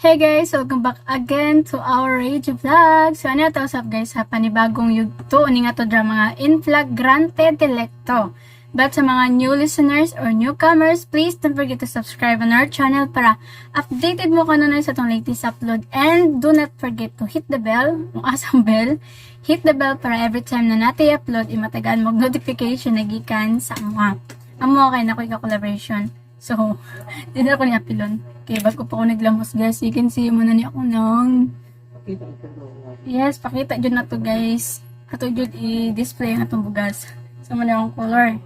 Hey guys! Welcome back again to our Rage Vlog! So ano ito usap, guys, sa panibagong yugto ni nga to drama nga In Flagrante Delicto. But sa mga new listeners or newcomers, please don't forget to subscribe on our channel para updated mo ka na sa itong latest upload. And do not forget to hit the bell, kung asang bell, hit the bell para every time na natin upload, imatagaan mo notification na gikan sa amo. Amo kay na ko collaboration. So, di na ako ni apilon. Kaya bago pa ako naglamos, guys, you can see mo na ni ako nang. Yes, pakita jud na to, guys. Ato jud i-display ang atong bugas. So, mo na akong color.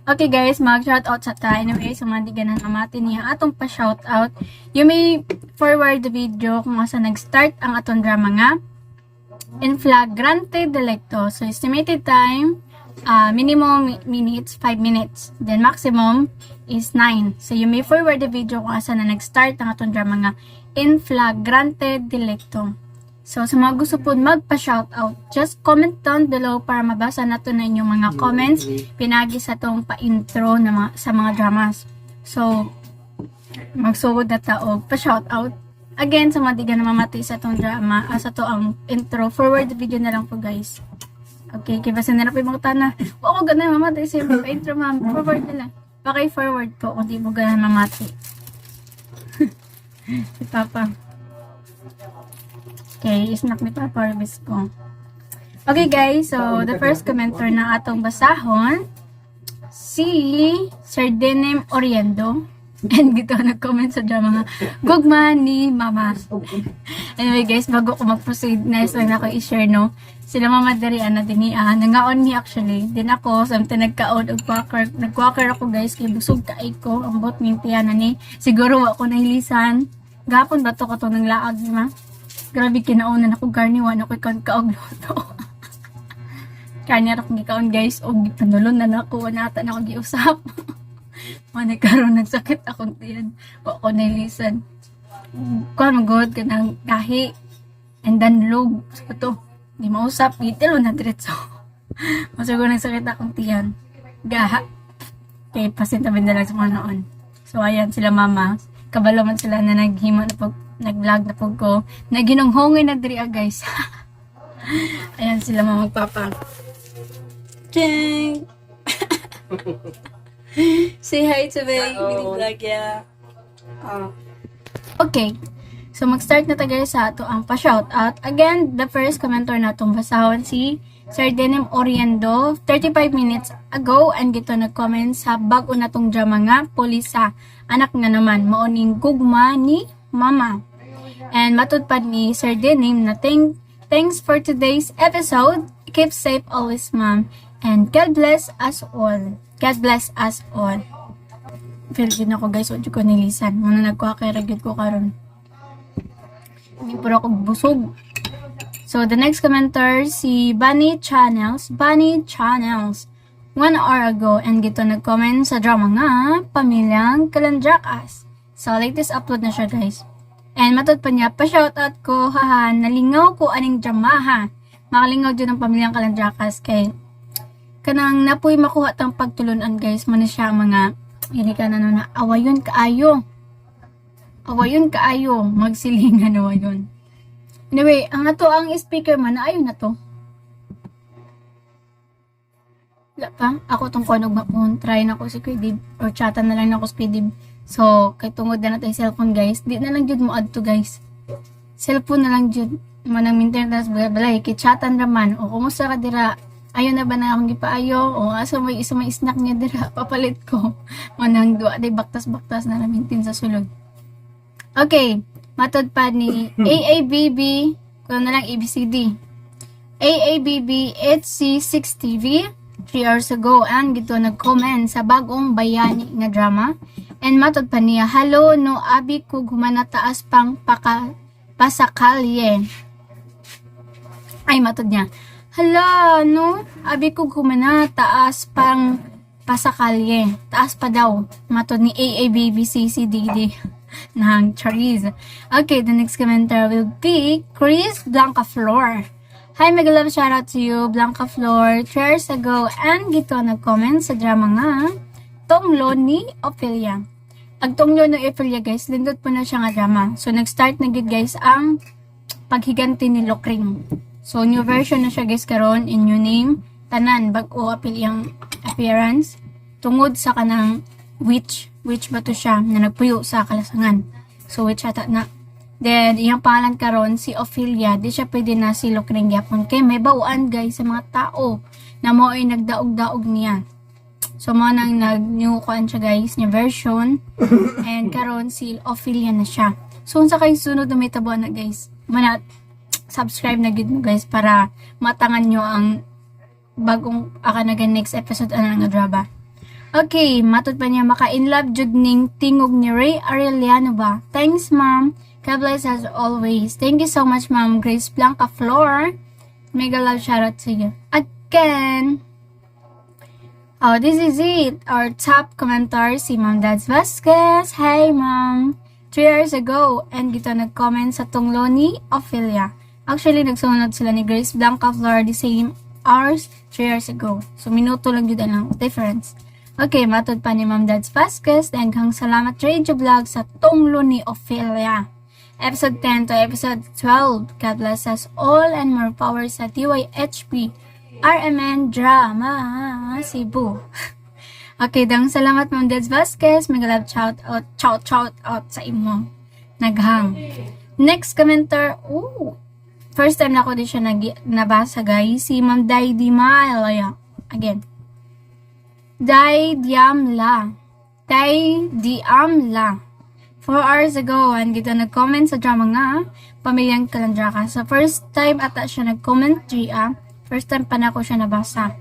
Okay guys, mag shoutout sa ta. Anyway, sa mga di ganan mamati niya atong pa shoutout. You may forward the video kung asa nag-start ang atong drama nga In Flagrante Delicto. So, estimated time, minimum minutes, 5 minutes. Then, maximum is 9. So, you may forward the video kung asa na nag-start ang atong drama nga In Flagrante Delicto. So, sa mga gusto po magpa-shoutout, just comment down below para mabasa nato na inyong mga comments pinagi sa tong pa-intro na mga, sa mga dramas. So, magsugod na ta og pa-shoutout. Again, sa mga di na mamati sa tong drama, sa to ang intro, forward the video na lang po, guys. Okay, kay basta na po yung mga tana. Wa ko ganun mamati sa yung pa-intro, ma'am. Forward na lang. Paki-forward po kung di mo ganun mamati. Si Papa. Okay, snack ni Papa Rubis ko. Okay guys, so the first commenter na atong basahon, si Sir Denem Oriendo. And dito nag-comment sa drama nga, Gugma ni Mama. Anyway guys, bago ko mag-proceed, nice lang na ako i-share, no? Sila Mama diri, ana din nangaon ni actually. Din ako, samtang nagkaon og quacker. Nag-quacker ako, guys, kay busog kaay ko. Ambot ning tiyan ni. Siguro wa ko nahilisan. Gapon ba to ko to ng laag, ma? Grabe, kinaonan ako garni, wa na ko kaon kaog luto. Kanya ra kong gikaon, guys, og gipanulon na nako, wala ata na ako giusap. Mao karon nagsakit akong tiyan. Wa ko nahilisan. Kuan magod kanang gahi and then log sa to. Di mausap, gitilo na diretso. Masugo nagsakit akong tiyan. Gaha. Kay pasintabi na lang sa mga noon. So ayan sila Mama. Kabalo man sila na naghimo na pag nag-vlog na pug ko. Naginunghongay na diri ah, guys. Ayan sila Mama, magpapa. Cheng! Say hi to my mini vlog, yeah. Oh. Okay. So, mag-start na ta, guys, sa ato ang pa-shout out. Again, the first commenter na itong basahon si Sir Denem Oriendo 35 minutes ago and gito nag-comment sa bago na tong drama nga Polisa. Anak nga naman, mauning Gugma ni Mama. And matud pa ni Sir Denim na thanks for today's episode. Keep safe always, ma'am. And God bless us all. God bless us all. Feel din ako, guys, wala ko nilisan. Muna nagkuha kay ragyud ko karon. Hindi puro ako busog. So, the next commenter, si Bunny Channels. Bunny Channels. 1 hour ago, and gito nag-comment sa drama nga, Pamilyang Kalandrakas. So, latest upload na siya, guys. And matod pa niya, pa-shoutout ko, haha, nalingaw ko aning drama, ha. Makalingaw din ang Pamilyang Kalandrakas kay kanang napoy makuha tang pagtulunan, guys, man siya ang mga hindi ka na no na awayon kaayo. Awayon kaayo, magsilingan awayon. Anyway, ang ato ang speaker man, ayon na to. Wala pa. Ako tong kunog mapon. Try na ko si Kuya Dib. Or chatan na lang na ko si Kuya Dib. So, kay tungod na natin cellphone, guys. Di na lang jud mo add to, guys. Cellphone na lang jud. Manang maintenance balay. Kay chatan raman. O kumusta ka dira? Ayo na ba na akong gipaayo? O asa may isa may snack niya dira? Papalit ko. Manang duwa day baktas-baktas na namintin sa sulod. Okay. Matod pa ni AABB, kuno na lang ABCD. AABB HC6TV 3 hours ago and gito nag-comment sa Bagong Bayani nga drama and matod pa niya, "Hello no, abi ko humana taas pang paka pasakalye." Ay, matod niya, "Hala no, abi ko humana taas pang pasakalye." Taas pa daw, matod ni AABBCCDD ng Charis. Okay, the next commenter will be Chris Blanca Flor. Hi, mega love shout out to you, Blanca Flor. 3 hours ago, and gito nag-comment sa drama nga, Tonglo ni Ophelia. Ang Tunglo ni Ophelia, guys, lindot po na siya nga drama. So nag-start na gid, guys, ang paghiganti ni Lokring. So new version na siya, guys, karon in new name, tanan bag-o apil iyang appearance tungod sa kanang witch, witch ba to siya na nagpuyo sa kalasangan. So witch ata na. Then iyang pangalan karon si Ophelia, di siya pwede na si Lokring gyapon kay may bawaan, guys, sa mga tao na mo ay nagdaog-daog niya. So mo nang nag new kuan siya, guys, new version and karon si Ophelia na siya. So unsa kay sunod na may na, guys? Mana subscribe na gid mo, guys, para matangan nyo ang bagong aka na next episode ana nga drama. Okay, matod pa niya, maka in love jud ning tingog ni Ray Arellano ba? Thanks, ma'am. God bless as always. Thank you so much, Ma'am Grace Blanca Flor. Mega love shoutout to you. Again. Oh, this is it. Our top commenter, si Ma'am Dads Vasquez. Hey, ma'am. 3 hours ago, and gito nag-comment sa tunglo ni Ophelia. Actually, nagsunod sila ni Grace Blanca Flor the same hours, 3 hours ago. So, minuto lang yun ang difference. Okay, matod pa ni Ma'am Dads Vasquez, daghang salamat Radio Vlog sa tunglo ni Ophelia. Episode 10 to episode 12. God bless us all and more power sa DYHP RMN Drama Cebu. Okay, daghang salamat, Ma'am Dads Vasquez. Mega love shout out, shout, shout out sa imo. Naghang. Next commenter, ooh, first time na ako di siya nabasa, guys. Si Ma'am Dai Di Malaya. Again. Dai Diamla. Dai Diamla. 4 hours ago, and kita nag-comment sa drama nga, Pamilyang Kalandraka. Sa first time ata siya nag-comment, Gia. First time pa na ako siya nabasa.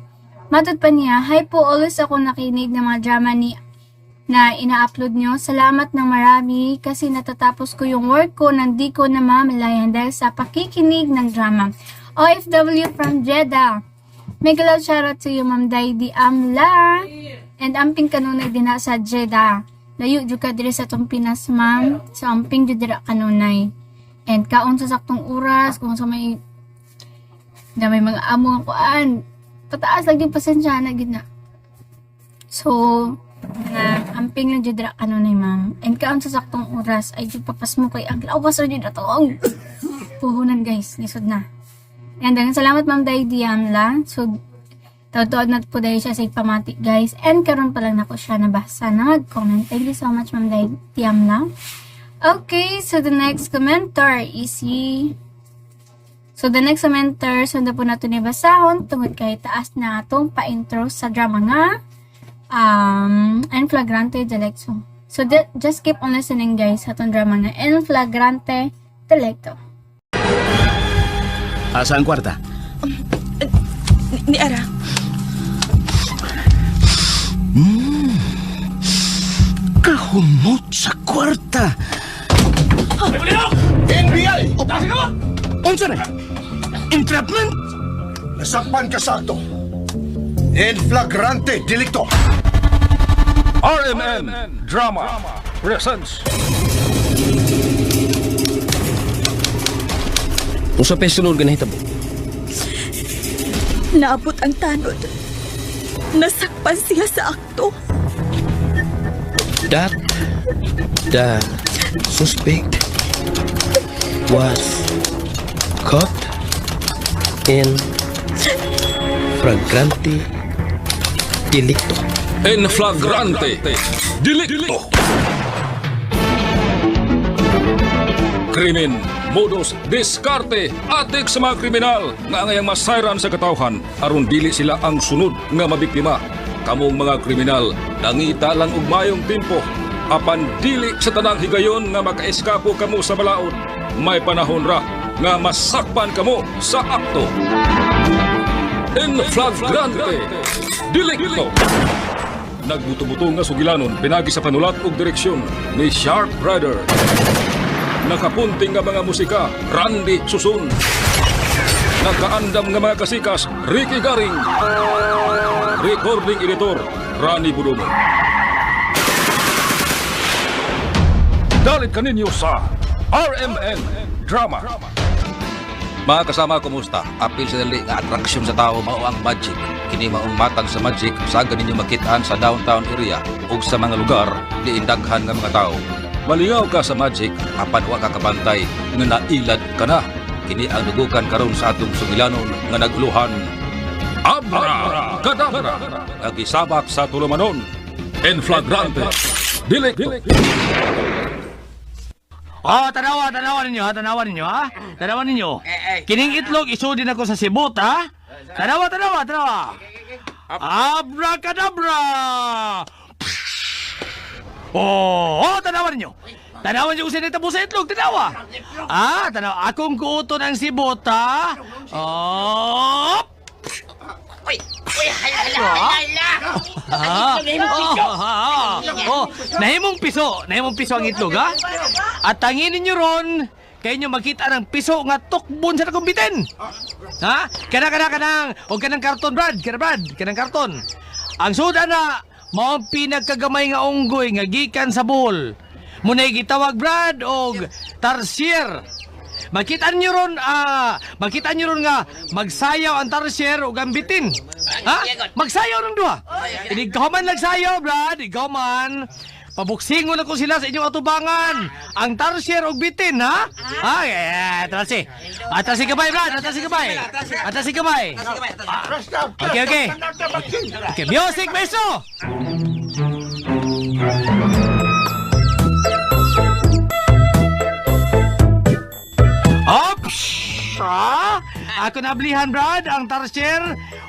Matod pa niya, "Hi po, always ako nakinig ng mga drama ni na ina-upload nyo. Salamat ng marami kasi natatapos ko yung work ko nang di ko na mamalayan dahil sa pakikinig ng drama. OFW from Jeddah." Mega love shoutout to you, Ma'am Daidi Amla. And amping kanunay din na sa Jeddah. Layo jud ka diri sa atong Pinas, ma'am. So amping jud dira kanunay. And kaon sa saktong oras, kung sa may na may mga amo nga kuan. Pataas lang yung pasensya na gid na. So, na amping lang jud dira kanunay, ma'am. And kaon sa saktong oras ay jud papasmo kay ang lawas ra jud ato ang puhunan, guys. Lisod na. And daghang salamat, Ma'am Daidi Amla. So, tuod na po dahil siya sa pamati, guys. And karon pa lang nako siya nabasa na mag-comment. Thank you so much, Ma'am Daidi Amla. Okay, so the next commenter is si. So the next commenter, sundan po nato ni basahon tungod kay taas na atong pa-intro sa drama nga En Flagrante Delicto. So just keep on listening, guys, sa atong drama nga En Flagrante Delicto. Asa ang kwarta? Ni Ara. Kahumot sa kwarta. NBI! Unsa na? Entrapment? Nasakpan ka sa akto. In flagrante delicto. RMN Drama presents. Unsa pa'y sunod nga nahitabo? Naabot ang tanod. Nasakpan siya sa akto. That the suspect was caught in flagrante delicto. En Flagrante Delicto. Krimen, modus, diskarte, atik sa mga kriminal nga angayang masayran sa katawhan aron dili sila ang sunod nga mabiktima. Kamong mga kriminal, nangita lang og mayong timpo. Apan dili sa tanang higayon nga makaeskapo kamo sa balaod. May panahon ra nga masakpan kamo sa akto. En Flagrante Delicto. Nagbuto-buto nga sugilanon pinagi sa panulat ug direksyon ni Sharp Rider. Nakapunting nga mga musika, Randy Susun. Nakaandam nga mga kasikas, Ricky Garing. Recording editor, Rani Budumo. Dalit kaninyo sa RMN Drama. Mga kasama, kumusta? Apil sa dali nga atraksyon sa tao mao ang magic. Kini maong matag sa magic sa ninyo makitaan sa downtown area ug sa mga lugar diin daghan nga mga tao. Malingaw ka sa magic apan wa ka kabantay nga nailad ka na. Kini ang dugukan karon sa atong sugilanon nga naguluhan. Abra! Kadabra! Nga gisabak sa tulumanon. En flagrante. Delicto. Oh, tanawa, tanawa ninyo ha, tanawa ninyo ha. Tanawa ninyo. Kining itlog isudin ako sa sibot ha. Tanawa, tanawa, tanawa. Abracadabra! Oh, oh, tanawa ninyo. Tanawa ninyo kung sino itabo sa itlog, tanawa. Ah, tanawa. Akong kuuton ang sibot ha. Oh! Uy, uy, hala, hala, hala, hala. Ah, oh, ah, oh, nahimong piso ang itlog, ha? At tanginin ninyo ron, kayo nyo makita ng piso nga tukbon sa nakumbitin. Ha? Kana, kana, kanang, o kanang karton, Brad, kana, Brad, kanang karton. Ang suda na, mao ang pinagkagamay nga unggoy nga gikan sa Bohol. Muna'y gitawag, Brad, og tarsier. Makita niyo ron, makita niyo ron nga magsayaw ang tarsier ug ang bitin. Ha? Magsayaw ng duha. Ikaw man nagsayaw, Brad, ikaw man. Pabuksingon ako sila sa inyong atubangan. Ang tarsier ug bitin, ha? Ha, eh, atrasi. Atrasi kamay, Brad, atrasi kamay. Atrasi kamay. Okay, okay. Okay, music, maestro! Ops! Ah? Ako nablihan, Brad, ang tarsier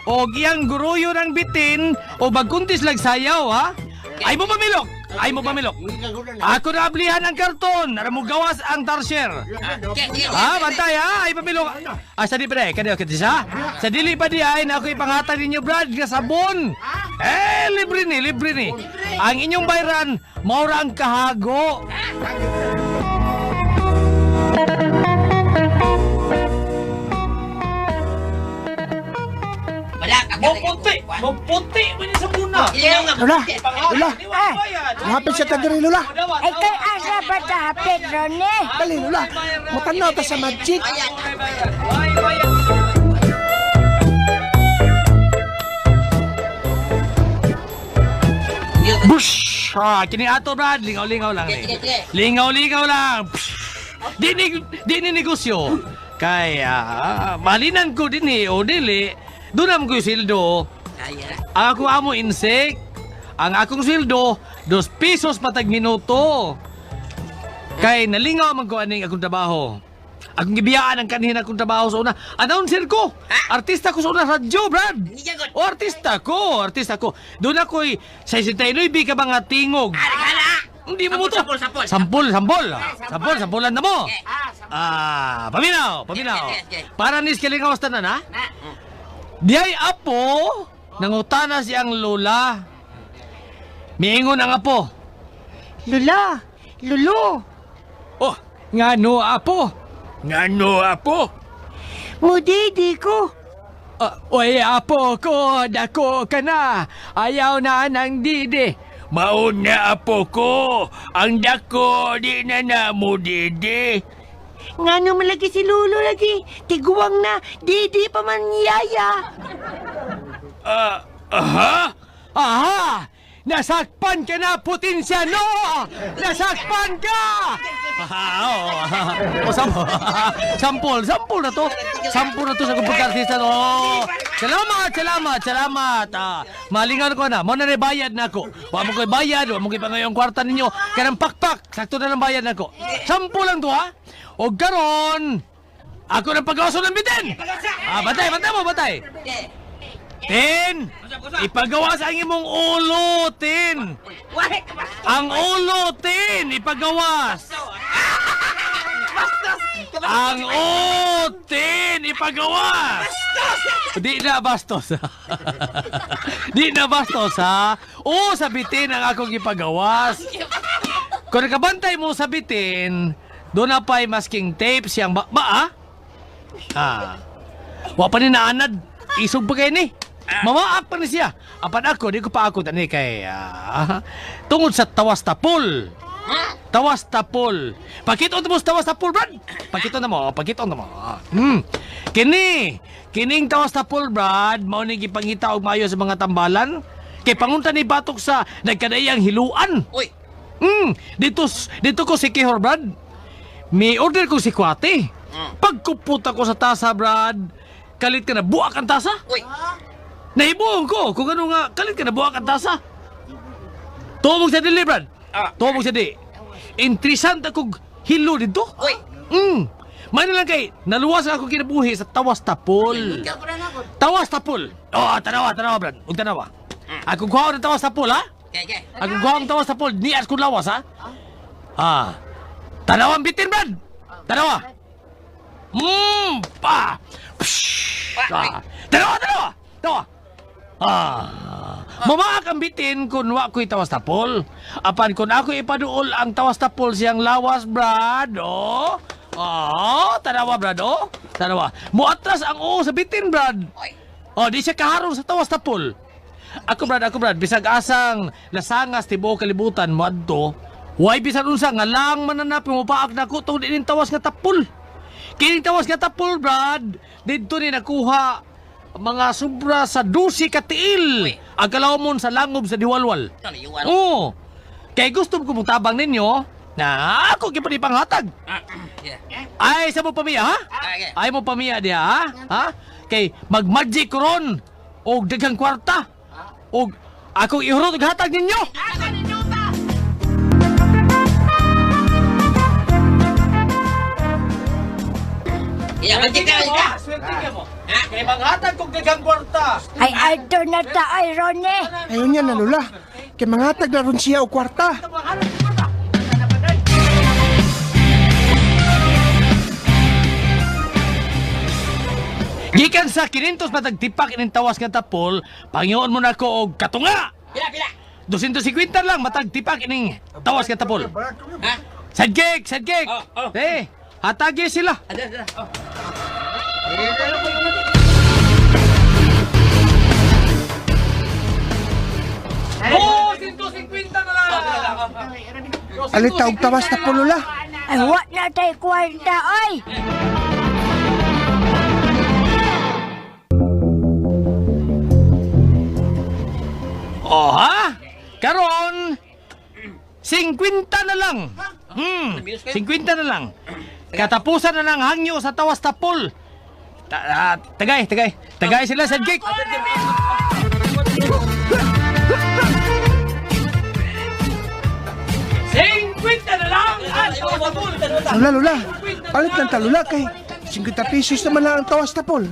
o iyang guruyo ng bitin o bagkuntis lagsayaw, ha? Ay mo pamilok! Ay mo pamilok! Ako nablihan ang karton! Aram mo gawas ang tarsier! Ha, bantay ha! Ay pamilok! Ah, sa di pa di, kani okay sa? Sa dili pa di ay na ako ipangatag ninyo, Brad, nga sabon! Eh, libre ni, libre ni! Ang inyong bayran, maura ang kahago! Wala ka. Maputi! Maputi! Muna sa muna! Lola! Lola! Hapit siya ta diri, Lola! Ay kay asa ba ta hapit Ronnie? Dali, Lola! Mutanaw ta sa magic! Bush! Ah, kini ato Brad, lingaw-lingaw lang ni. Lingaw-lingaw lang. Psh! Di ni di ni negosyo. Kay malinan ko din eh, o dili, dunam ko yung sildo. Ang ako amo insect, ang akong sildo, 2 pesos patag minuto. Kay nalingaw man ko aning akong trabaho. Akong gibiyaan ang kanhin akong trabaho sa una. Announcer ko! Artista ko sa una radyo, Brad! O artista ko, artista ko. Doon ako'y 69 ka mga tingog. Hindi mo mo to. Sampol, sampol. Sampol, sampol. Sampol, sampulan na mo. Ah, paminaw, paminaw. Para nis kalingawas tanan, ha? Diyay apo, nangutana siyang lola. Miingon ang apo. Lola, lolo. Oh, ngano apo? Ngano apo? Mudidi ko. Oy, apo ko, dako ka na. Ayaw na ng didi. Maon na apo ko. Ang dako, di na na mo didi. Ngano man lagi si Lolo lagi? Tiguang na, didi pa man yaya. Aha? Aha! Nasakpan ka na, potensyano! Nasakpan ka! Aha, oo. O, sampol, sampol, sampol na to. Sampol na to sa pagkartista. Oh. Salamat, salamat, salamat. Ah, malingan ko na. Mo na rin bayad na ako. Wa mo ko'y bayad, wa mo ko'y pangayong kwarta ninyo. Kanang pakpak, sakto na lang bayad na ako. Sampol lang to, ha? O garon, ako ng pag-aso ng bitin! Ah, bantay, bantay mo, bantay! Tin! Ipagawas ang imong ulo, Tin! Ang ulo, Tin! Ipagawas! Ang ulo, Tin! Ipagawas! Di na bastos. Di na bastos, ha? Oo, sa bitin ang akong ipagawas. Kung nakabantay mo sa bitin, doon na pa'y masking tape siyang ba, ba ah? Ah. Wa pa ni naanad. Isog pa kayo ni. Mamaak pa ni siya. Apan ako, di ko pa ako tani kay tungod sa tawas tapol. Tawas tapol. Pakita mo sa tawas tapol, Brad. Pakita na mo, pakita na mo. Kini, kining tawas tapol, Brad, mao ni gipangita og maayo sa mga tambalan. Kay pangunta ni batok sa nagkadaiyang hiluan. Uy. Dito dito ko si Kihor, Brad. May order ko si Kwate. Pagkuputa ko sa tasa, Brad, kalit ka na buak ang tasa. Uy. Nahibuong ko kung ano nga, kalit ka na buak ang tasa. Tumog sa dili, Brad. Tumog sa di. Interesante akong hilo dito. Uy. May na lang kay, naluwas ako kinabuhi sa tawas tapol. Tawas tapol. Oh, tanawa, tanawa, Brad. Ug tanawa. Ako kuha ng tawas tapol, ha? Okay, okay. Ako kuha ng tawas tapol. Nias kong lawas, ha? Ah. Tanawa ang bitin, Brad. Tanawa. Pa. Psh. Ah. Tanawa, tanawa. Tanawa. Ah. Mamaak ang bitin kung wa ko'y tawas tapol. Apan kung ako ipaduol ang tawas tapol siyang lawas, Brad. Oh. Oh, tanawa, Brad. Oh. Tanawa. Muatras ang oo sa bitin, Brad. Oh, di siya kaharong sa tawas tapol. Ako, Brad, ako, Brad, bisag asang lasangas tibuok kalibutan moadto. Way bisan unsa nga lang mananap mo paak nako tungod ining tawas nga tapol. Kining tawas nga tapol, Brad, didto ni nakuha mga sobra sa 12 ka tiil. Ang kalawmon sa langob sa Diwalwal. Oo. Kay gusto ko mong tabang ninyo na ako gyud panghatag. Ay sa mo pamiya, ha? Ay mo pamiya diha, ha? Ha? Kay mag-magic ron og daghang kwarta. Og akong ihurot og hatag ninyo. Iya, magic ka, magic ka. Swerte ka mo. Kay manghatag kog daghang kwarta. Ay, alto na ta, ay, Ronnie. Ayun yan na, Lola. Kay mangatag na ron siya og kwarta. Gikan sa 500 matag tipak ining tawas nga tapol, pangyoon mo na ko og katunga. Pila, pila. 250 lang matag tipak ining tawas nga tapol. Ha? Sidekick, sidekick. Oh, oh. Eh, hatagi sila. Ada, ada. Oh. Oh, 150 na lang. Alit og tawas tapol, Lola. Ay, wa na tayo kwarta, oy. Oh, ha? Karon 50 na lang. 50 na lang. Katapusan na lang hangyo sa tawas tapol. Tagay, tagay. Tagay sila sidekick. $50 na lang ang tawas tapol. Lola, Lola. Palit lang ta, Lola, kay 50 pesos naman lang ang tawas tapol.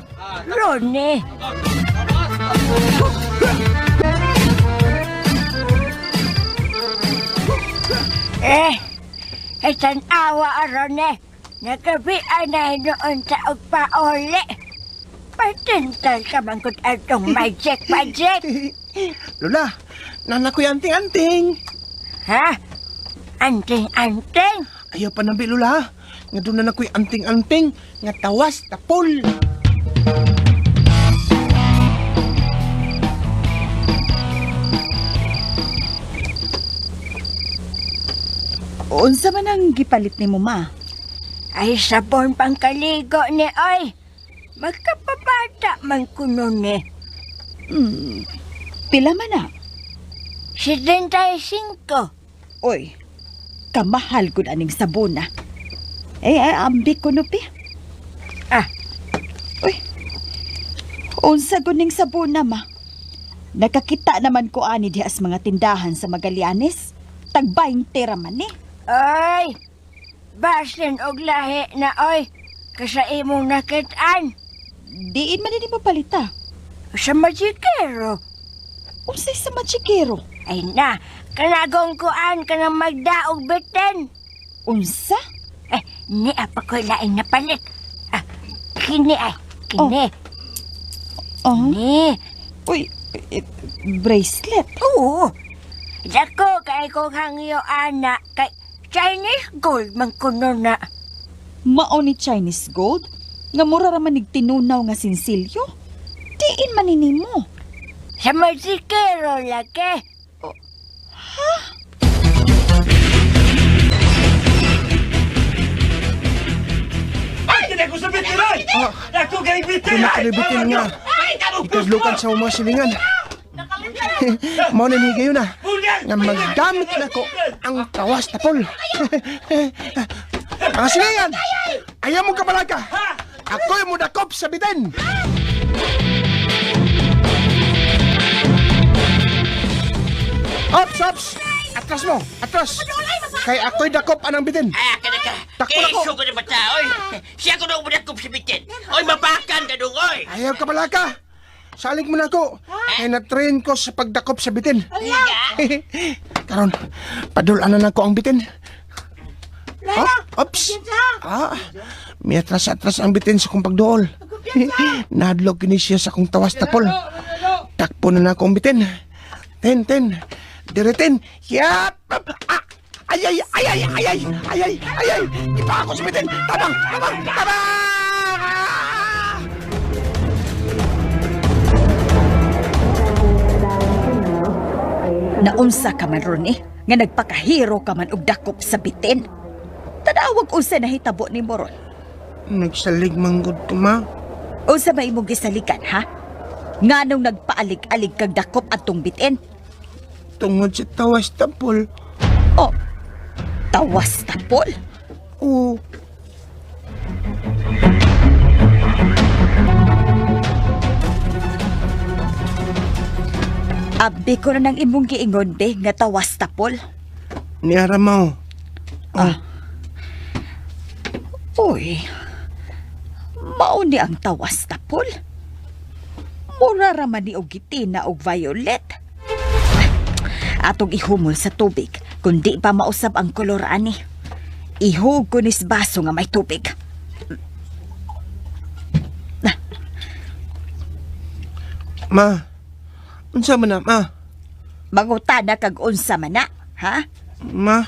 Ronnie. Eh, ay tanawa, Ronnie. Nagabian na noon sa ugpaoli. Patintal ka man kung atong magic, magic. Lola, nana ko'y anting-anting. Ha? Anting-anting? Ayaw pa nabi, Lola. ha? Nga doon na na ko'y anting-anting. Nga tawas tapol. Unsa man ang gipalit nimo, ma? Ay, sabon pang kaligo ni oy. Magkapabata man kuno ni. Pila man na? 75. Oy, kamahal gud aning sabon na. Eh, ay, ambik ko no, pi. Ah. Uy, unsa gud ning sabon na, ma? Nakakita naman ko ani diha sa mga tindahan sa Magallanes. Tag 20 ra man eh. Ay, basin og lahi na oy. Kasa imong nakitaan. Diin man din mo palita. Sa majikero. Unsay sa machikero? Ay na, kanagong kuan ka ng magdaog bitin. Unsa? Eh, ni apa ko'y laing napalit. Ah, kini ay, kini. Oh. Ni. Uy, eh, bracelet. Oo. Dako kay kong hangyo ana kay Chinese gold man kuno na. Mao ni Chinese gold nga mura ra man nig tinunaw nga sinsilyo. Diin man ni nimo. Sa majikero lagi. Ha? Dako kay bitin! Pinakalibutin nga. Ikadlukan sa mga silingan. Mao na ni higayon na. Nga maggamit na ko ang tawas tapol. Mga silingan! Ayaw mong kabalaka! Ako'y mudakop sa bitin! Ops, ops! Atras mo! Atras! Kay ako'y dakop anang bitin. Ah, kada ka. Takbo na ko. Keso ko na bata, oy. Siya ko na umudakop sa bitin. Oy, mapakan ka dong, oy. Ayaw kabalaka! Salig mo na ako. Kay na-train ko sa pagdakop sa bitin. Karon, padulanan na ko ang bitin. Oh, ops. Ah, miatras-atras ang bitin sa kong pagduol. Nahadlok kini siya sa kong tawas tapol. Takpo na na ako ang bitin. Ten, ten. Dire ten. Yap! Ah! Ay, ay, ay, ay, ay, ay, ay, ay, ay, ay. Ipa ako sa bitin. Tabang, tabang, tabang! Ah! Naunsa ka man ron eh, nga nagpakahiro ka man og dakop sa bitin. Tanawag unsa nahitabo ni mo ron. Nagsalig manggod ko, ma. Unsa may imong gisaligan ha? Nganong nagpaalig-alig kag dakop atong bitin? Tungod sa tawas tapol. Oh, tawas tapol. Oo. Abdi ko na ng imong giingon be nga tawas tapol. Niara mo. Uy, mao ni ang tawas tapol. Mura ra man ni og gitina og violet. Atong ihumol sa tubig, kundi pa mausab ang kolor ani. Ihug ko nis baso nga may tubig. Ma. Unsa man na, ma? Mangutana kag unsa man na, ha? Ma.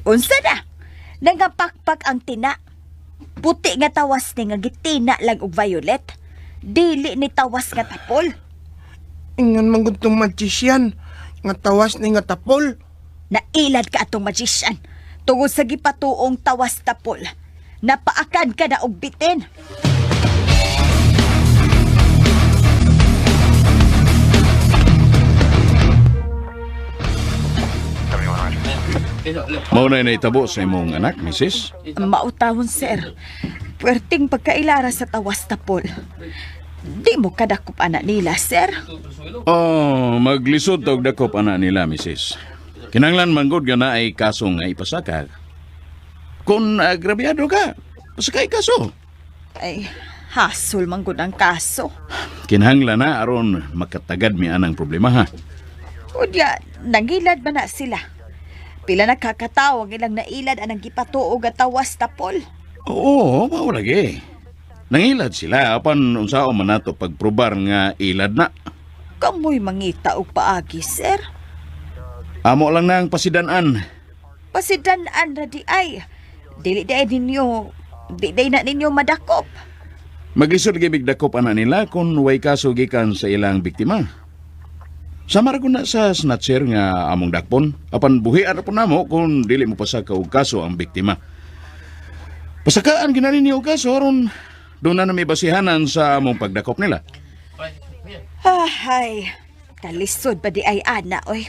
Unsa na? Nangapakpak ang tina. Puti nga tawas ni nga gitina lang og violet. Dili ni tawas nga tapol. Ingan man gud tong magician. Nga tawas ni nga tapol. Nailad ka atong magician. Tungod sa gipatuong tawas tapol. Napaakan ka na og bitin. Mao na naitabo sa imong anak, misis. Mautawon, sir. Puwerting pagkailara sa tawas tapol. Di mo kadakop anak nila, sir. Oh, maglisod og dakop ana nila, misis. Kinanglan manggod nga naay kaso nga ipasaka. Kung agrabyado ka, pasakay kaso. Ay, hasol man gud ang kaso. Kinahanglan na aron makatagad mi anang problema ha. Unya, nangilad man na sila. Pila nakakataw ang ilang nailad anang gipatuo nga tawas tapol. Oo, mao lagi. Nangilad sila apan unsaon man nato pagprobar nga ilad na. Kamoy mangita og paagi, sir. Amo lang na ang pasidan-an. Pasidan-an ra di ay. Dili day ninyo, di day na ninyo madakop. Maglisod gibig dakop ana nila kung way kaso gikan sa ilang biktima. Sama ra ko na sa snatcher nga among dakpon. Apan buhian ra po namo kung dili mo pasaka og kaso ang biktima. Pasakaan ginani niyo og kaso aron doon na may basihanan sa among pagdakop nila. Ay, kalisod ba di ay ana, oy.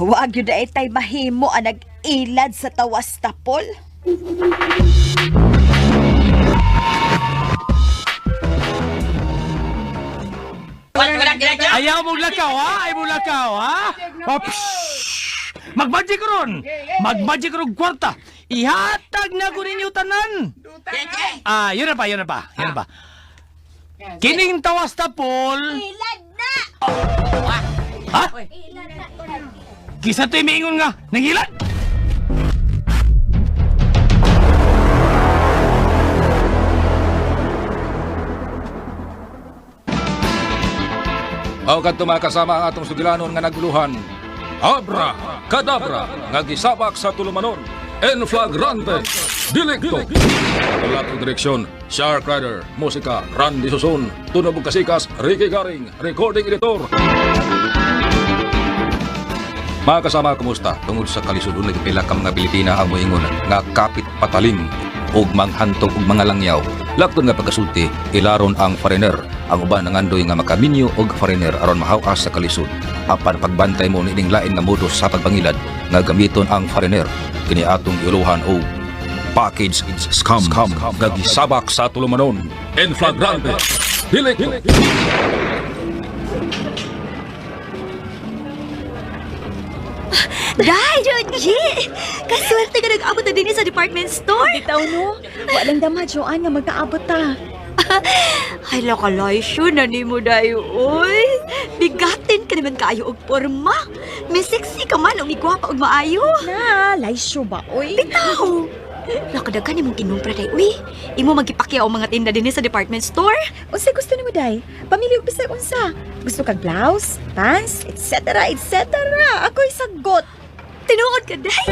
Huwag yun ay tay mahimo ang nag-ilad sa tawas tapol. Wala, wala, wala. Ayaw mong lakaw, ha? Ayaw mong lakaw, ha? Oh, psh! Mag-magic ron! Mag-magic ron kwarta! Ihatag na ko ninyo tanan! Ah, yun na pa, yun na pa, yun na pa. Kining tawas tapol! Ilad na! Ha? Kisa to'y miingon nga, nangilad! Aw kadto mga kasama ang atong sugilanon nga naguluhan. Abra, kadabra, nga gisabak sa tulumanon. En flagrante, delicto. Wala kong direksyon, Shark Rider, musika, Randy Susun, Tunog ug Kasikas, Ricky Garing, recording editor. Mga kasama, kumusta? Tungod sa kalisudon, nagpila ka mga Pilipina ang moingon nga kapit patalim. ug manghantog og mga langyaw. Lakton nga pagkasulti, ilaron ang foreigner. Ang uban nangandoy nga makaminyo og foreigner aron mahaw-as sa kalisod. Apan pagbantay mo niining lain nga modus sa pagpangilad nga gamiton ang foreigner, kini atong giuluhan og package scam, nga gisabak sa tulumanon in flagrante delicto. Day, Joji! Kaswerte ka nag-abot na din sa department store. Bitaw no, walang dama, Joanne, nga magkaabot ta. Ay, lakalaysyo na ni mo dayo, oy. Bigatin ka naman kaayo og porma. May sexy ka man, umigwapa og maayo. Na, laysyo ba, oy? Bitaw! Lakadagan ni mong kinumpra day, uy. Imo magipakyaw ang mga tinda din sa department store. Unsa gusto nimo, Day? Pamilya og bisag unsa. Gusto kag blouse, pants, etc., etc. Ako'y sagot. Tinuod ka, day.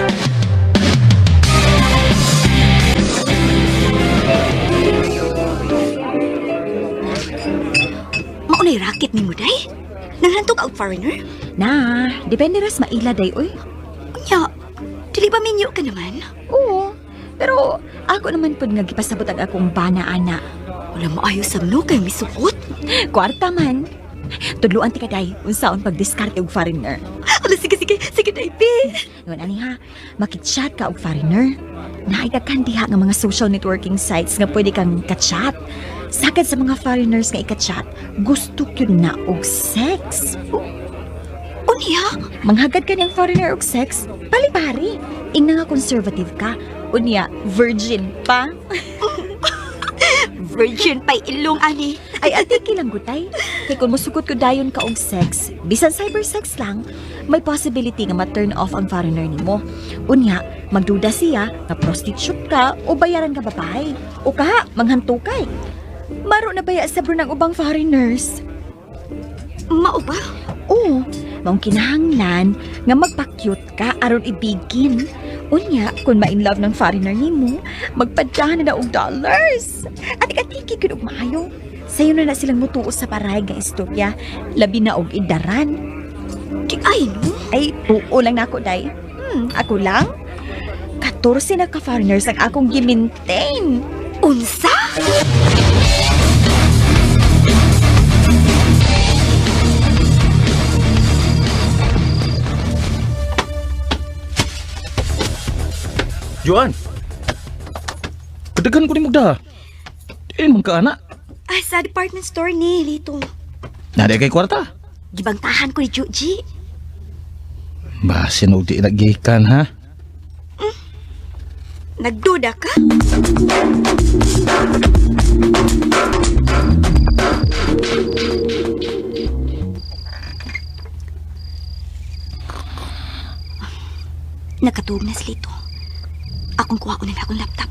Maunay racket ni mo, day. Nanghanto ka og foreigner? Na, depende ras maila, Day, oy. Unya, dili ba minyo ka naman? Oo. Pero ako naman pud nga gipasabot ang akong bana ana. Wala maayo sa no kay misuot. Kwarta man. Tudluan ti ka, Day, unsaon pagdiskarte og foreigner. Ala, sige, sige, sige, day, Pi. Ingon ani ha, makit-chat ka og foreigner. Naay ka diha nga mga social networking sites nga pwede kang ka-chat. Sagad sa mga foreigners nga ika-chat, gusto gyud na og sex. Unya? Manghagad ka niyang foreigner og sex, palipari. Ingna nga conservative ka. Unya, virgin pa. Virgin pa'y ilong, ani. Ay, atiki lang gutay. Kay kung musugot ko dayon ka og sex, bisan cyber sex lang, may possibility nga ma-turn off ang foreigner nimo. Unya, magduda siya nga prostitute ka o bayaran ka babae. O kaha, manghantukay. Maro na baya sa ng ubang foreigners? Mao ba? Oo, maong kinahanglan nga magpa-cute ka aron ibigin. Unya, kung ma-in love ng foreigner nimo, magpadala na og dollars. Atik-atiki gud og maayo. Sayo na na silang mutuo sa paray nga istorya, labi na og idaran. Di ay, no? Ay, tuo lang nako, day. Ako lang? 14 na ka-foreigners ang akong gi-maintain. Unsa? Joan! Kadagan ko ni Mugda. Diin man ka, anak. Ay, sa department store ni, Lito. Naday kay kwarta. Gibangtahan ko ni Joji. Basin og di nagikan, ha? Nagduda ka? Nakatuog na si Lito. Akong kuha ko na akong laptop.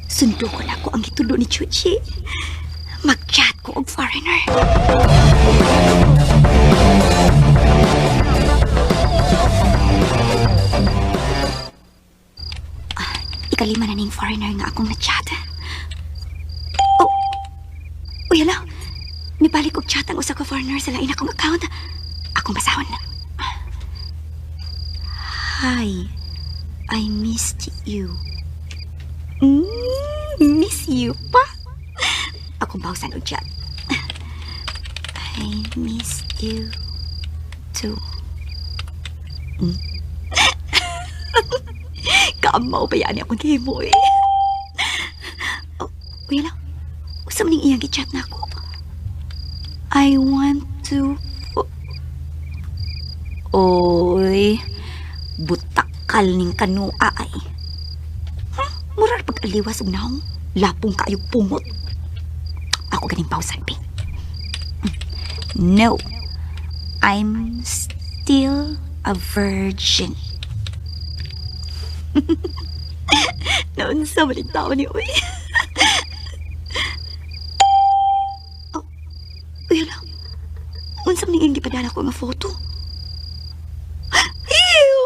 Sundo ko na ako ang gitulo ni Chuchi. Mag-chat ko og foreigner. Ikalima na ning foreigner nga akong na-chat. Oh, uy, hala. Nibalik og chat ang usa ka foreigner sa lain akong account. Akong basahon. Hi, I missed you. Miss you pa? Akong bawsan og chat. I miss you too. Kaamaw pa yan akong gihimo eh. Oh, uy lang. Usa man ning iyang gi-chat na ako. I want to... Oy, butakal ning kanua ay. Huh? Murar pag-aliwas og naong. Lapong kaayo pungot. Ako ganing pausan, Ping. No. I'm still a virgin. Naunsa man ang tao ni Uy. Oh, uy, hala. Unsa man ning gipadala ko nga photo? Ew!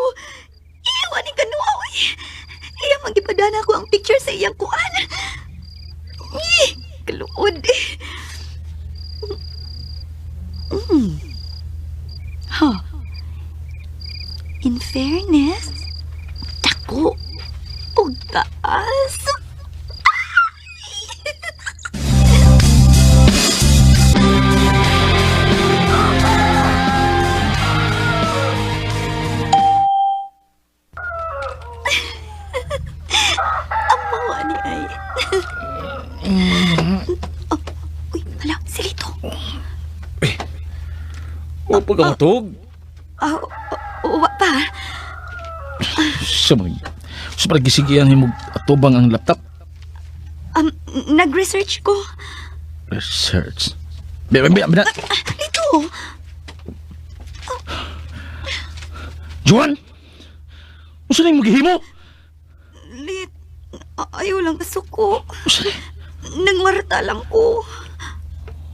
Ew, aning kanua, uy. Iya man gipadala ko ang picture sa iyang kuan. Ih, kaluod. Huh. In fairness, dako ug taas. Oh, uy, hala, si Lito. O pagkatog. Ah, wa pa. Sa mga sa mga gisigian himo atubang ang laptop. Nag-research ko. Research. Biya, biya, biya. Ah, Lito! Juan! Unsa na imong gihimo? Lit, ayaw lang kasuko. Unsa na? Nangwarta lang ko.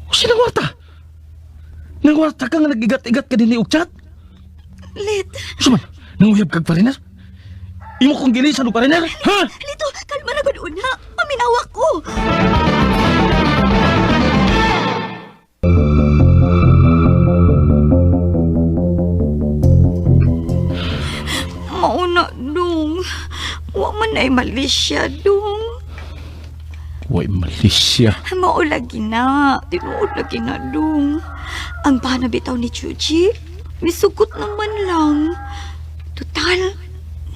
Unsa nang warta? Nang warta ka nga nag-igat-igat ka dinhi og chat? Lit, Unsa man? Nanguyab kag pariner? Imo kong gilisan og pariner? Ha? Lito, kalma na gud una. Paminawa ko. Mauna, dong. Wa man ay malisya, dong. Way malisya. Mao lagi na. Tinuod lagi na, dong. Ang panabitaw ni Chuchi, misugot naman lang. Total,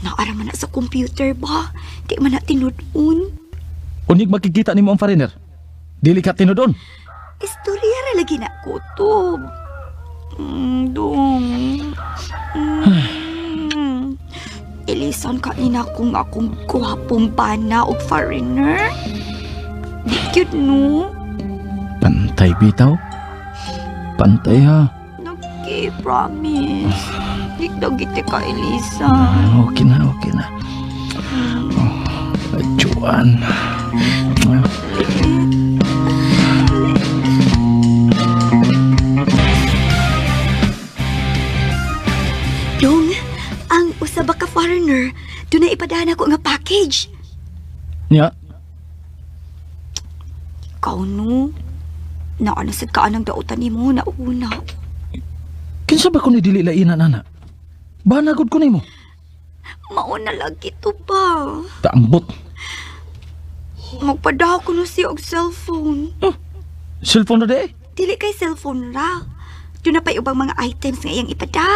naara man na sa computer ba? Di man na tinud-un. Unig makikita nimo ang foreigner. Dili ka tinudon. Istorya ra lagi na kutob. Dong. Ilisan ka ni na kung akong gwapong bana og foreigner. Di cute, no? Pantay bitaw. Pantay ha. Nagki, promise. Di daw giti ka, Elisan. Okay na, okay na. Oh, Juan. Dong, ang usa ba ka foreigner, doon na ipadaan ako nga package. Nya, Ikaw no. Naana sad ka anang dautan nimo na una. kinsa ba ko ni dili lainan ana? Banagod ko nimo. Mauna lagi to ba? Taambot. Magpadaw ko no siya og cellphone. Cellphone na di eh. Dili kay cellphone ra. Doon na pa'y ubang mga items nga iyang ipada.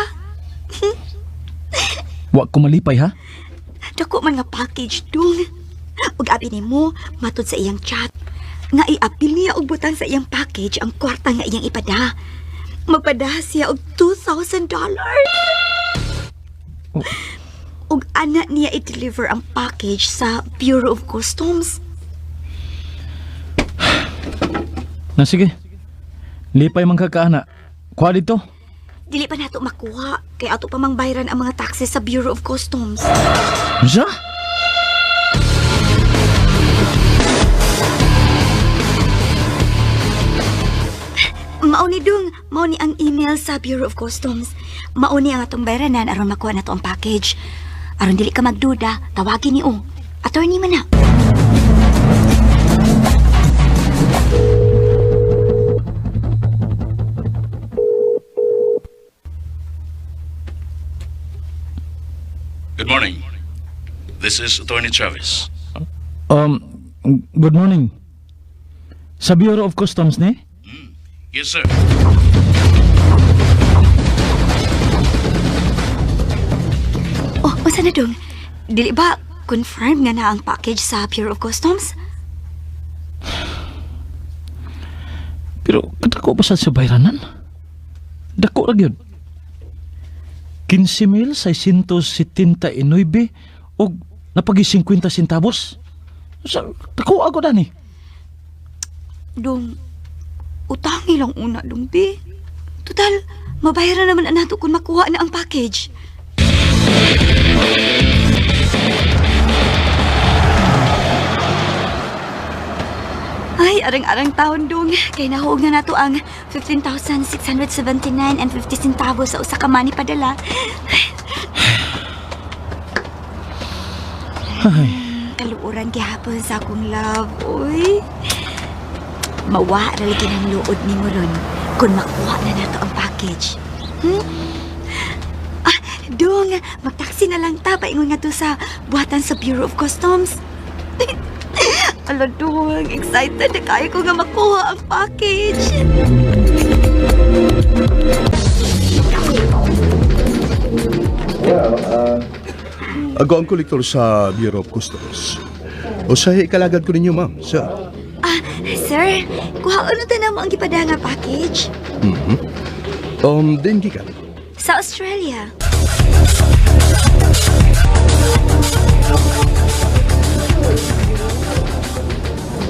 Wa ko malipay ha. Dako man nga package dong. Ug abi nimo matud sa iyang chat. Nga iapil niya og butang sa iyang package ang kwarta nga iyang ipada. Magpada siya og $2,000. Oh. Ug ana niya i-deliver ang package sa Bureau of Customs. Na sige. Lipay man ka kaana. Kuha dito. Dili pa nato makuha kay ato pa mang bayaran ang mga taxes sa Bureau of Customs. Unsa? Mao ni dung, mao ni ang email sa Bureau of Customs. Mao ni ang atong bayranan aron makuha nato ang package. Aron dili ka magduda, tawagin ni o. Attorney man na. Good morning. This is Attorney Chavez. Good morning. Sa Bureau of Customs ni? Yes, sir. Oh, unsa na dung? Dili ba confirm nga na ang package sa Bureau of Customs? Pero kadako ba sa bayranan? Dako ra gyud. 15,679 og napagi 50 centavos. Sa dako ako dani. Dung, utangi lang una dung bi. Total, mabayaran naman ang nato kung makuha na ang package. Ay, arang-arang taon dong. Kay nahuog na nato ang 15,679 and 50 centavos sa usa ka money padala. Ay, Kaluoran gihapon sa akong love, oy. Mawa ra lagi ng luod nimo ron kung makuha na nato ang package. Ah, dong, magtaksi na lang ta paingon nga to sa buhatan sa Bureau of Customs. Ala, dong, excited na kayo ko nga makuha ang package. Ako ang kolektor sa Bureau of Customs. Usahay ikalagad ko ninyo, ma'am, sir. Ah, sir, kuha ano ta namo ang gipada nga package? Din gikan. Sa Australia.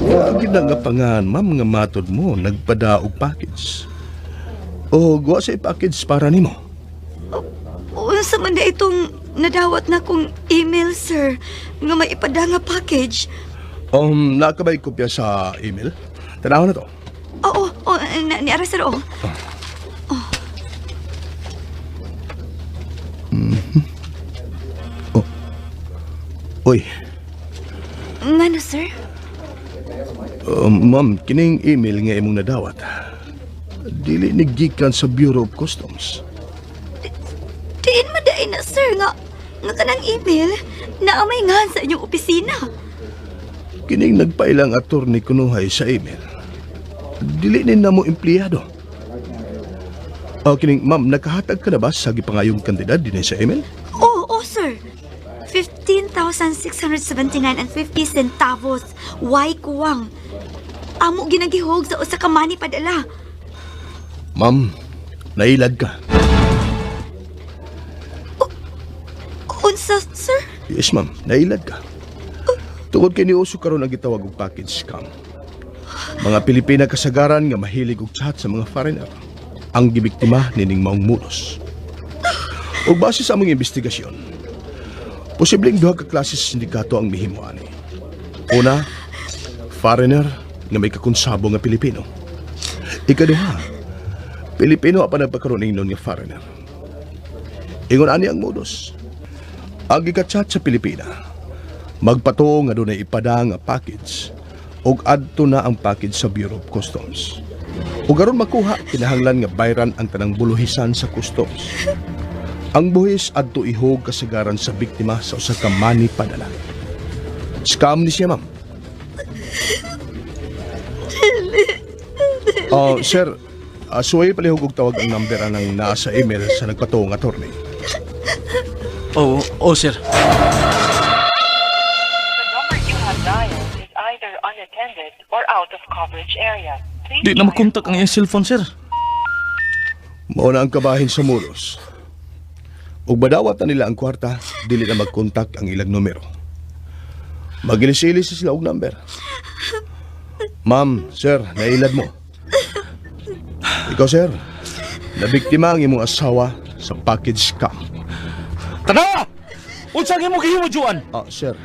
Wa gid na nga pangan, ma'am, nga matod mo nagpada og package. O wa sa package para nimo. Unsa man na itong nadawat na kong email, sir, nga may ipada nga package. Naa ka ba'y kopya sa email? Tanaw na to. Oo, oh, na, ni ara sir, oh. Uy, Ngano, sir? Ma'am, kining email nga imong nadawat. Dili ni gikan sa Bureau of Customs. Diin madain na, sir, nga, nga kanang email na amay nga sa inyong opisina. Kining nagpailang attorney kunuhay sa email. Dili ni namo empleyado. O kining ma'am, nakahatag ka na ba sa gipangayong kantidad dinhi sa email? Oo, oh, sir. 15,679 and 50 centavos. Why kuwang? Amo ginagihog sa usa ka money padala. Ma'am, nailad ka. Unsa, sir? Yes, ma'am, nailad ka. Tungod kay niuso karon ang gitawag og package scam. Mga Pilipina kasagaran nga mahilig og chat sa mga foreigner ang gibiktima nining maong modus. Ug base sa among investigasyon, posibleng duha ka klase sa sindikato ang mihimo ani. Una, foreigner nga may kakonsabo nga Pilipino. Ikaduha, Pilipino apan nagpakaroon ingnon nga foreigner. Ingon ani ang modus. Ang gikachat sa Pilipina, magpatuo nga dunay ipada nga package ug adto na ang package sa Bureau of Customs. Ug aron makuha, kinahanglan nga bayran ang tanang buluhisan sa customs. Ang buhis adto ihog kasagaran sa biktima sa usa ka money padala. Scam ni siya, ma'am. Oh, sir, suway palihog og tawag ang number anang naa sa email sa nagpatuong attorney. Oo, oh, sir. The number you have dialed is either unattended or out of coverage area. Please Di na makontak ang iyang cellphone, sir. Mao na ang kabahin sa mulos. Ug badawat na nila ang kwarta, dili na magkontak ang ilang numero. Magilis-ilis sila og number. Ma'am, sir, nailad mo. Ikaw, sir, nabiktima ang imong asawa sa package scam. Tanawa! Unsa ang imong gihimo, Juan? Ah, sir,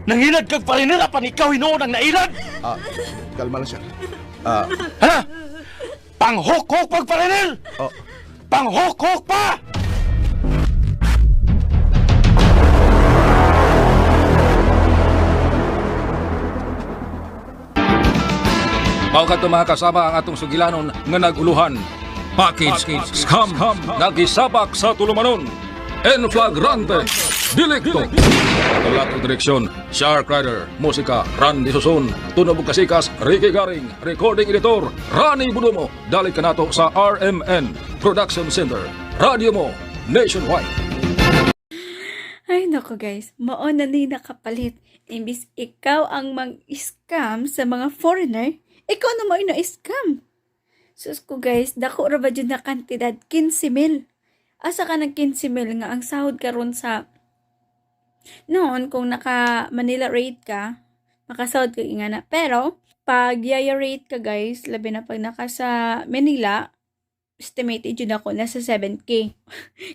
Nangilad kag pariner apan ikaw hinuon ang nailad? ah, kalma lang, sir. Ah, Ha? Panghok-hok pag pariner! oh, Panghok-hok pa! Mao kadto mga kasama ang atong sugilanon nga naguluhan. Package, scam, nagisabak sa tulumanon. En flagrante, delicto. Tulat og direksyon, Shark Rider, musika, Randy Susun, tunog ug kasikas, Ricky Garing, recording editor, Rani Budumo, dali kanato sa RMN Production Center, Radio Mo, Nationwide. Ay, nako guys, mao na ni nakapalit. Imbis ikaw ang mang-scam sa mga foreigner, ikaw na mo ina-scam. Sus ko guys, dako ra ba jud na kantidad? 15 mil. Asa ka ng 15 mil nga ang sahod karon sa noon kung naka Manila rate ka, makasahod ka ingana. Pero pag yaya rate ka guys, labi na pag naka sa Manila, estimated jud ako nasa 7K.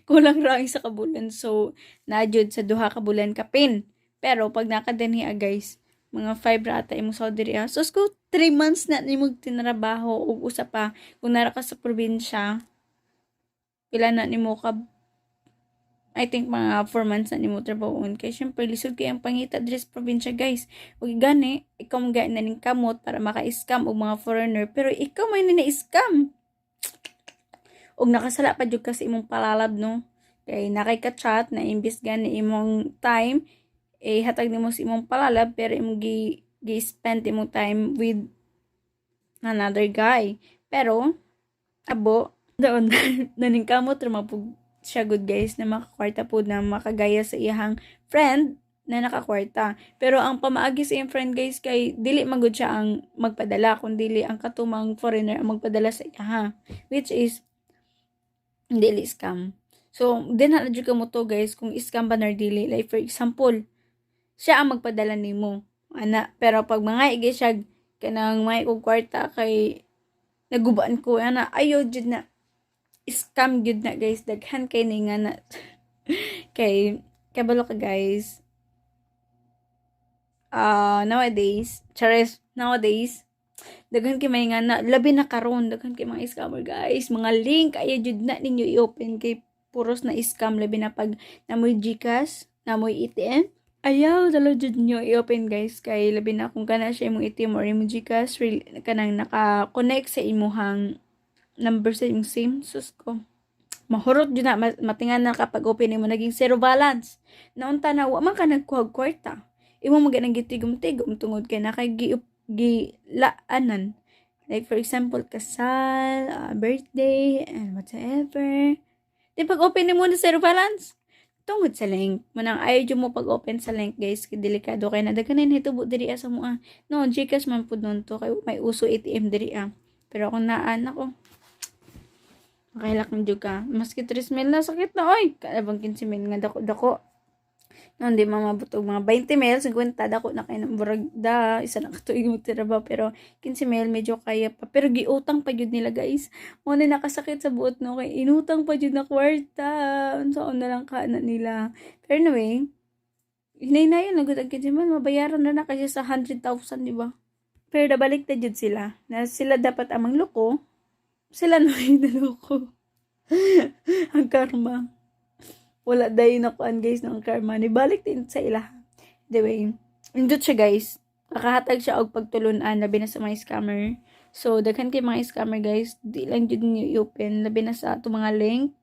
Kulang ra ang isa ka bulan. So, na jud sa duha ka bulan kapin. Pero pag naka dinhi ah, guys, mga 5 ra ata imong sahod diri ah. So, ko 3 months na nimog tinrabaho ug usa pa kung nara ka sa probinsya, pila na nimo ka, I think mga 4 months na nimo trabahoon kay syempre lisod kay ang pangita diri sa probinsya guys. Ug gani ikaw mo na ning kamot para maka-scam og mga foreigner, pero ikaw may na-scam. Ug nakasala pa jud ka sa imong palalab no, kay nakay ka chat na imbis gani imong time eh hatag nimo sa imong palalab, pero imong gi spend imong time with another guy. Pero abo doon naningkamot ra mapug siya good guys na makakwarta po na makagaya sa iyang friend. na nakakwarta. Pero ang pamaagi sa iyang friend, guys, kay dili man gud siya ang magpadala kun dili ang katumang foreigner ang magpadala sa iya ha. Which is dili scam. So, din na jud ka mo to, guys, kung scam ba nar dili. Like for example, siya ang magpadala nimo. Ana, pero pag mga igi siya kanang may kog kwarta kay nagubaan ko ana, ayo jud na, scam jud na, guys. Daghan kay ni nga na kay kabalo ka, guys. Nowadays, chares, nowadays daghan kay may nga na, labi na karon, daghan kay mga scammer, guys. Mga link, ayo jud na ninyo i-open kay puros na scam, labi na pag namoy GCash, namoy ATM. Ayaw dalo jud nyo i-open, guys, kay labi na kung kana siya imong ATM or imong GCash kanang naka-connect sa imuhang number sa imong SIM. Sus ko, mahurot jud na, matingan na kapag open nimo, naging zero balance naunta na, wa man ka nagkuha og kwarta, imo man ganang gitigom-tigom tungod kay nakay gilaanan, like for example kasal, birthday and whatsoever. Di pag open nimo na zero balance tungod sa link manang. Ayaw jud mo pag open sa link, guys, kay delikado kay na daghan na hitubo diri sa mua, no? GCash man pud nun to kay may uso ATM diri ah. Pero kung naan ako makahilak na jud ka, maski 3 mil na sakit na oy, kalabang 15 mil nga dako dako no, hindi mamabot og mga 20 mil, 50, dako na kay ng burag da, isa na katuig mo ba, pero 15 mil medyo kaya pa. Pero giutang pa jud nila, guys. Mo na nakasakit sa buot, no, kay inutang pa jud na kwarta. Unsaon na lang ka na nila. Pero anyway, hinay-hinayon lang gud ang 15 mil, mabayaran na na kasi sa 100,000, di ba? Pero nabalik na jud sila. Na sila dapat amang loko, sila na may naloko. Ang karma wala dayon na kuan, guys, ng karma ni balik din sa ila. Anyway, indot siya, guys, nakahatag siya og pagtulunan labi na sa mga scammer. So daghan kay mga scammer, guys, di lang jud niyo i-open labi na sa ato mga link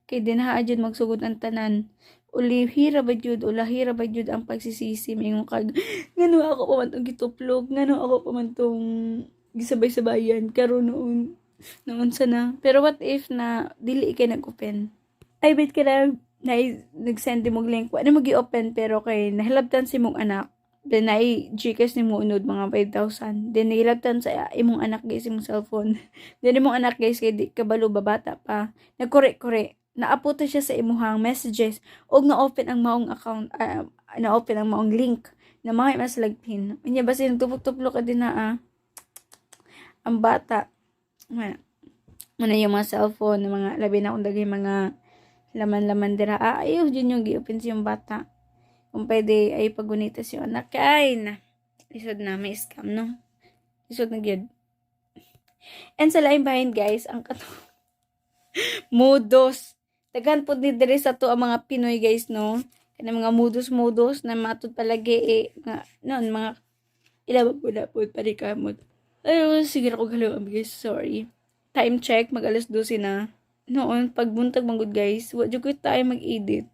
kay dinha jud magsugod ang tanan. Ulihira ba jud, ulahira ba jud ang pagsisisi, mingon kag ngano ako pa man tong gituplog, ngano ako pa man tong gisabay-sabayan karon noon noon sana. Pero what if na dili kay nag-open, ay wait ka na, na nag-send mo link, wala mo gi-open, pero kay nahilabtan si mong anak, then naay GCash nimo unod mga 5,000, then nahilabtan sa imong anak, guys, imong cellphone, then imong anak, guys, kay di kabalo ba, bata pa, nagkore-kore naapot siya sa imuhang messages og na-open ang maong account, na-open ang maong link na mga mas lagpin unya, basin tupok-tuplok ka din na ang bata. Wala muna yung mga cellphone, mga labi na kung dagay mga laman-laman dira, ayaw jud yung gi-open sa yung bata. Kung pwede ay pagunita si anak kay na lisod na may scam, no? Lisod na gyud. And sa laing bahin, guys, ang kato modus, daghan pod ni diri sa to ang mga Pinoy, guys, no? Kanang mga modus-modus na matud palagi eh, mga noon mga ila ba pud pod parikamot. Ay, sige ako galaw, guys, sorry. Time check, mag alas 12 na. Noon pagbuntag man gud, guys, wa jud ko tayo mag-edit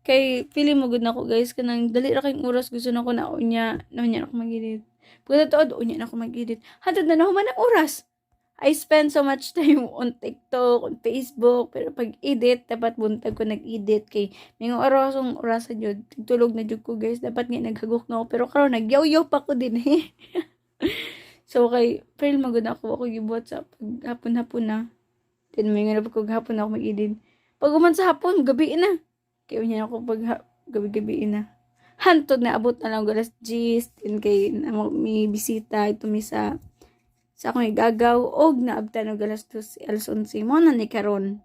kay feeling mo gud nako, guys, kanang dali ra kayong oras, gusto na ko na unya na unya na ako mag-edit. Pagkatotoo, unya na ako mag-edit, hantod na nahuman ang oras. I spend so much time on TikTok, on Facebook, pero pag edit, dapat buntag ko nag-edit kay may nga oras ang oras jud, tulog na jud ko, guys. Dapat nga naghagok na ako, pero karon nagyaw-yaw pa ko din eh. So kay feel mo gud ako, ako gibuhat sa pag hapon-hapon na. Then may nga ko hapon ako mag-edit. Pag human sa hapon, gabi na. Kaya unya ako pag gabi-gabi na. Hantod na abot na lang alas 10, din kay may bisita ito mi sa akong igagaw og naabtan og alas 2, alas 11 mo na ni karon.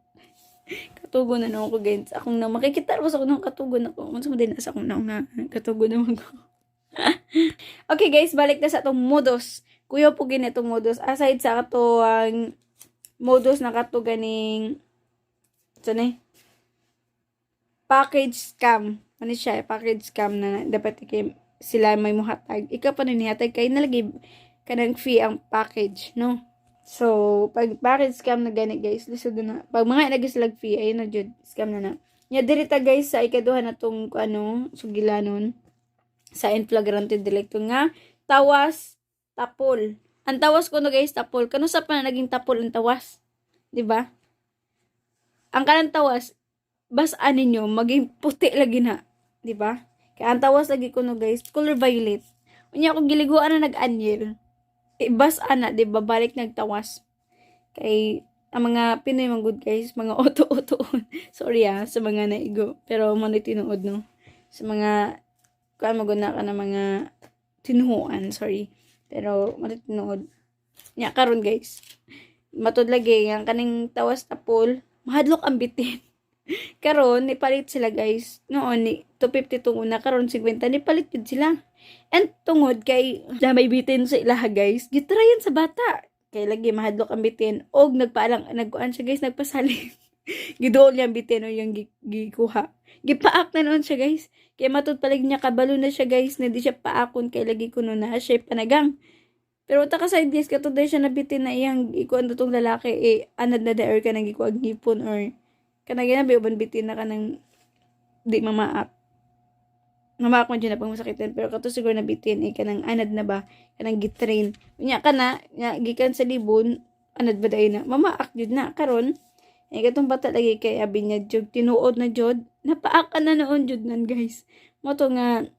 Katugo na naman ko, guys. Akong na makikita ko sa akong katugo na ko. Unsa mo din sa akong naong na katugo naman ko. Okay guys, balik na sa atong modus. Kuya po gini itong modus. Aside sa ato ang modus na kato ganing sa ni package scam. Ano siya, package scam na dapat kay sila may muhatag. Ikaw pa na nihatag kay nalagay kanang fee ang package, no? So, pag package scam na gani, guys, lisod na. Pag mga nagi sila fee, ayun na jud, scam na na. Nya diri ta, guys, sa ikaduha na tong ano, sugilanon sa in flagrante delicto nga tawas tapol. Ang tawas ko no, guys, tapol. Kano sa pa na naging tapol ang tawas? 'Di ba? Ang kanang tawas, bas-an ninyo maging puti lagi na, 'di ba? Kaya ang tawas lagi ko no guys, color violet. Unya akong giliguan na nag-anyil. Eh, bas ana, di ba, balik nagtawas. Kay ang mga Pinoy man good guys, mga auto-auto. Sorry ah, sa mga naigo. Pero mo na tinuod no. Sa mga kuan mo na ka na mga tinuhuan, sorry. Pero mo na tinuod. Nya karon guys. Matud lagi ang kaning tawas tapol, mahadlok ang bitin. Karon nipalit sila guys. Noon ni 250 tong una, karon 50 nipalit jud sila. And tungod kay na may bitin sa ilaha guys, gitrayan sa bata. Kay lagi mahadlok ang bitin og nagpaalang nagkuan siya guys, nagpasalig. Giduol niya ang bitin o yung gikuha. Gipaak na noon siya guys. Kay matud palig niya kabalo na siya guys, na di siya paakon kay lagi kuno na siya panagang. Pero ta ka side guys, katod siya nabitin na iyang ikuan tong lalaki eh anad na da or kanang gikuag ngipon or kanang ginabi uban bitin na kanang di mamaak. Mamaak man dyan na pang masakitan pero kato siguro nabitin eh kanang anad na ba kanang gitrain. Unya ka na nya gikan sa libon anad ba dayon na mamaak jud na karon. Eh katong bata lagi kay abi niya jud tinuod na jud napaak ka na noon jud nan guys. Mo to nga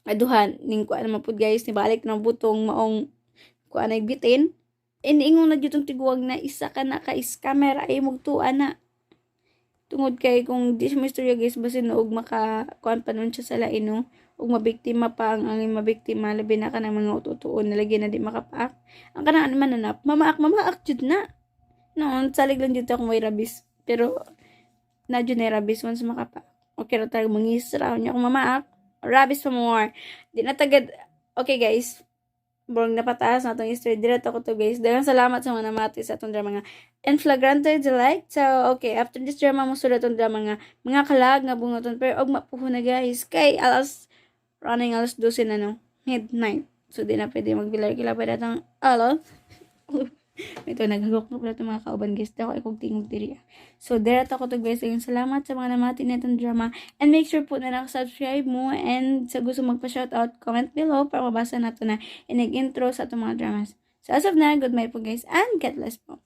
aduhan ning kuan naman pud guys, nibalik ng butong maong kuan ay bitin. Iniingon na jud tong tiguang na isa ka na ka scammer ay mugtuan na. Tungod kay kung di siya mistorya guys, basin og maka kuan pa nun siya sa lain no, ug mabiktima pa ang mabiktima, labi na ka ng mga ututuon na lagi na di makapaak. Ang kanaan mananap, mamaak mamaak jud na. Noon salig lang jud ako may rabis, pero na jud na rabis once makapaak. Okay ra tayo mangisra niya akong mamaak. Rabis pa more. Di na tagad. Okay guys, burong napataas na itong history. Diretso ko to guys. Daghang salamat sa mga namati sa atong drama nga In Flagrante Delicto. So, okay, after this drama, musulod atong drama nga Mga Kalag nga Bunguton. Pero og mapuho na guys. Kay alas, running alas 12 na no. Midnight. So, di na pwede magbilar kilabay datang alas. Ito, naghagok na pala itong mga kauban guys. Dako ay kong tingog diri. So, there ako to guys. Ayun, salamat sa mga namati na itong drama. And make sure po na nakasubscribe mo. And sa gusto magpa-shoutout, comment below para mabasa nato na inig-intro sa itong mga dramas. So, as of now, goodbye po guys. And God bless po.